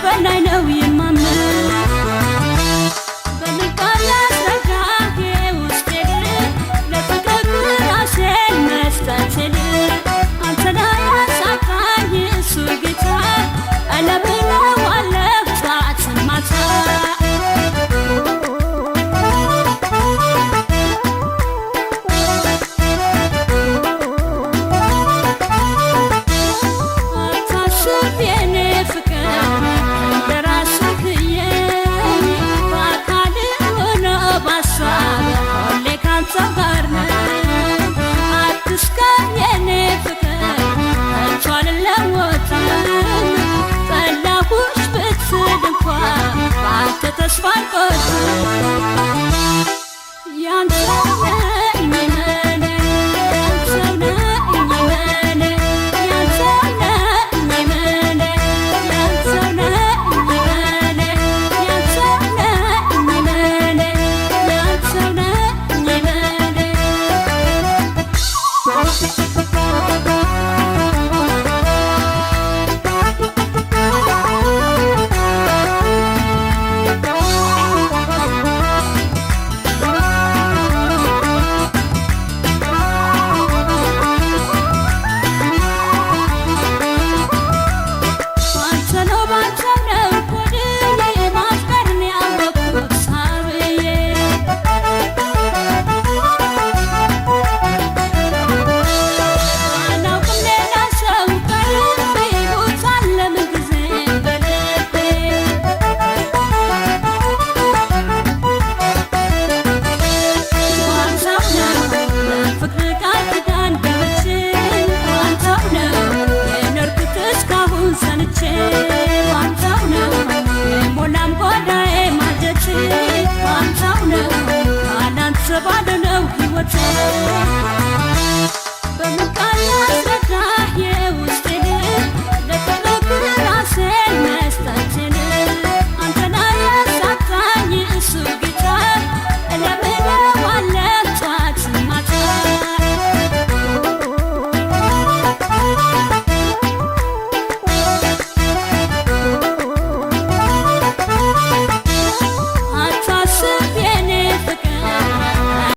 በላይ ነው የማምነው በምን ቃል ላስረዳህ ውስጤን ለፍቅር ራሴን መስጠቴን አንተን አያሳጣኝ እሱ ጌታ እለምነዋለሁ ጠዋት ማታ። አታስብ የኔ ፍቅር እንደራስህ እየኝ በአካል ሆነ በሀሳብ ሁሌ ካንተ ጋር ነኝ። አትስጋ የኔ ፍቅር ከቶ አልለወጥም። ጠላሁሽ ብትል እንኳ በአንተ ተስፋ አልቆርጥም። ያንተው ነኝ እመን፣ ያንተው ነኝ እመን፣ ያንተው ነኝ እመን፣ ያንተው ነኝ እመን፣ ያንተው ነኝ እመን፣ ያንተው ነኝ እመን። ባንተ ነው ባንተ ነው ሆድዬ ማፍቀርን ያወቅኩት ሳብዬ። አላውቅም ሌላ ሰው ከልቤ ቦታ አለ ምንጊዜም በልቤ። ባንተው ነው በፍቅር ቃል ኪዳን ገብቼ፣ ባንተው ነው የኖርኩት እስካሁን ሰንቼ፣ ባንተው ነው የሞላም ጓዳዬ ማጀቴ፣ ባንተው ነው ካላንተ ባዶ ነው ሕይወቴ። በምን ቃል ላስረዳህ